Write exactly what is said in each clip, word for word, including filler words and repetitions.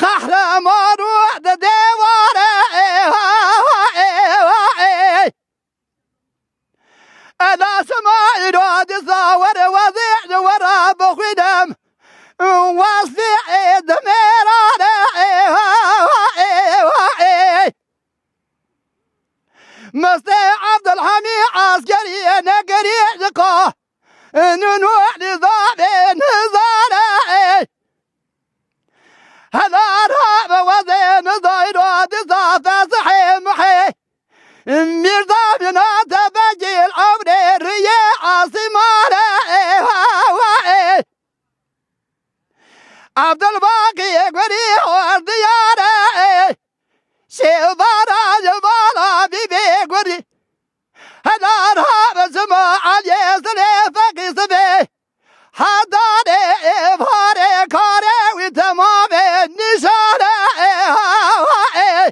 Qehreman û di dêware ê, ê, ê, ê. Ela sima îro dîsa were wezî ji we re bixwînim. Wesfî ê di mêrane ê, ê, ê, ê. Mistê Ebdulhamî Eskerî negerî ji ka. Nûnû nizamê nizare ê. Hela rabe wezê nizayro dîsa fesihê mihê. Mîrza bîna tepegîl ewrê riyê asîmane ê, ha, ha, ê. Ebdulbaqî gurî hordiyare ê. Şêvara ji bala bîbê gurî. Hela rabe sima Eliyê silê feqî sibê. Hedarê êvarê karê wî temamê nîşane ê, ha, ha, ê.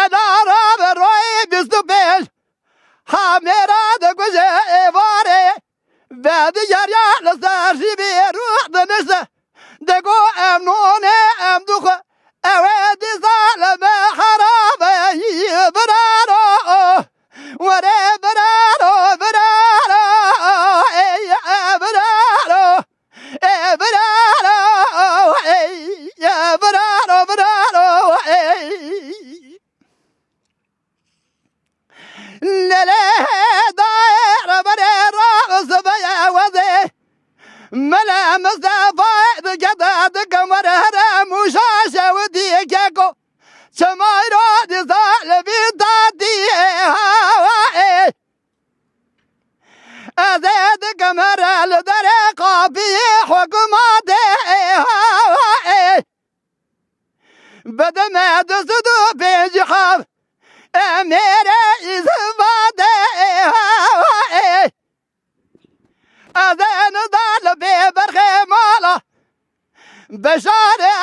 Ela rabe royê bîst û pênc. Hamêra diguje êvarê. Vediyariya li ser şîvê rû dinişte. Digo em nûnê em dixwe. Ew ê dîsa li me herabe yî biraro. Were biraro, biraro, ey, e, biraro. E, biraro, ey, e, biraro, biraro, ey. Nelê dayê reberê rawizibeye wezê. Mele Mistefayê dikete dikim were herem û şaşe û dîkeko. Çimayro dîsa li vî tatî ê, ha, ha, ê. Ez ê dikim here li derê qapiyê hikûmatê ê, ha, ha, ê. Bidime du sed û pêncî heb ê mêrê îzivadê ê, ha, ha, ê. Ez ê nida li bê berxê mala. Beşarê